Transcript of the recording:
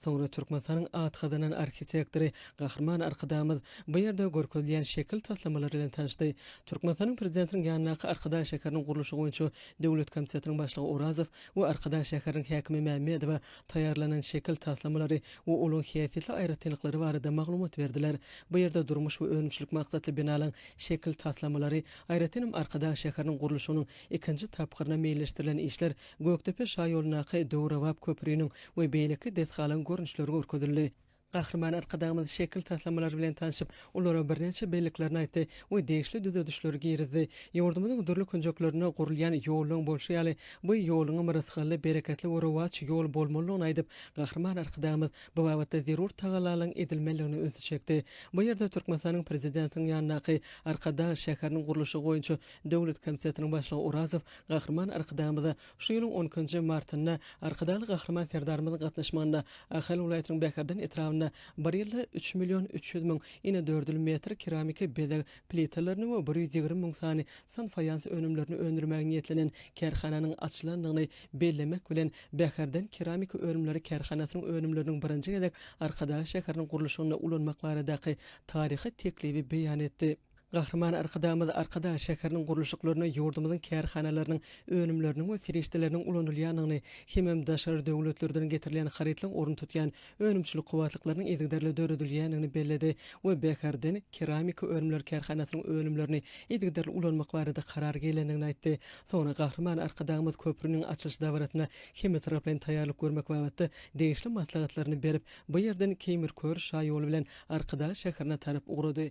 Soňra Türkmenistanyň at gazanan arhitektory Gahryman Arkadagymyz bu ýerde görkezilýän şekil taslamalary bilen tanyşdy. Türkmenistanyň Prezidentiniň ýanyndaky Arkadag şäheriniň gurluşygy boýunça döwlet komitetiniň başlygy Orazow we Arkadag şäheriniň häkimi Mämmedowa taýýarlanan şekil taslamalary we olaryň häsiýetli aýratynlyklary barada maglumat berdiler. Bu ýerde durmuş we önümçilik maksatly binalaryň şekil taslamalary, aýratynam Arkadag şäheriniň gurluşygynyň ikinji tapgyryna meýilleşdirilen işler Gökdepe şaýolundaky döwrebap köprüniň we beýleki desgalaryň görnüşleri görkezildi. Gahryman Arkadagymyz şekil taslamalary bilen tanşyp, olara birnäçe belliklerini aýtdy we degişli düzedişleri girizdi. Ýurdumyzyň dürli künjeklerinde gurulýan ýollaryň bolşy ýaly, bu ýoluňam rysgally, bereketli we rowaç ýol bolmalydygyny aýdyp, Gahryman Arkadagymyz bu babatda zerur tagallalaryň edilmelidigine ünsi çekdi. Bu ýerde Türkmenistanyň Prezidentiniň ýanyndaky Arkadag şäheriniň gurluşygy boýunça döwlet komitetiniň başlygy Orazow Gahryman Arkadagymyza şu ýylyň on ikinji martynda Arkadagly Gahryman Serdarymyzyň gatnaşmagynda Ahal welaýatynyň Bäherden etrabynda bir ýylda üç million 300 müň inedördül metr keramiki bezeg plitalaryny we 120 müň sany sanfaýans önümlerini öndürmäge niýetlenen kärhananyň açylandygyny bellemek bilen, Bäherden keramiki önümleri kärhanasynyň önümleriniň birinji gezek Arkadag şäheriniň gurluşygynda ulanmak baradaky taryhy teklibi beýan etdi. Gahryman Arkadagymyz Arkadag şäheriniň gurluşyklarynda ýurdumyzyň kärhanalarynyň önümleriniň we serişdeleriniň ulanylýandygyny hemem daşary döwletlerden getirilýän harytlaryň ornuny tutýan önümçilik kuwwatlyklarynyň yzygiderli döredilýändigini belledi we Bäherden keramika önümleri kärhanasynyň önümlerini yzygiderli ulanmak barada karar gelendigini aýtdy. Soňra Gahryman Arkadagymyz köprüniň açylyş dabarasyna hemmetaraplaýyn taýýarlyk görmek babatda degişli maslahatlaryny berip, bu ýerden Keýmirkör şaýoly bilen Arkadag şäherine tarap ugrady.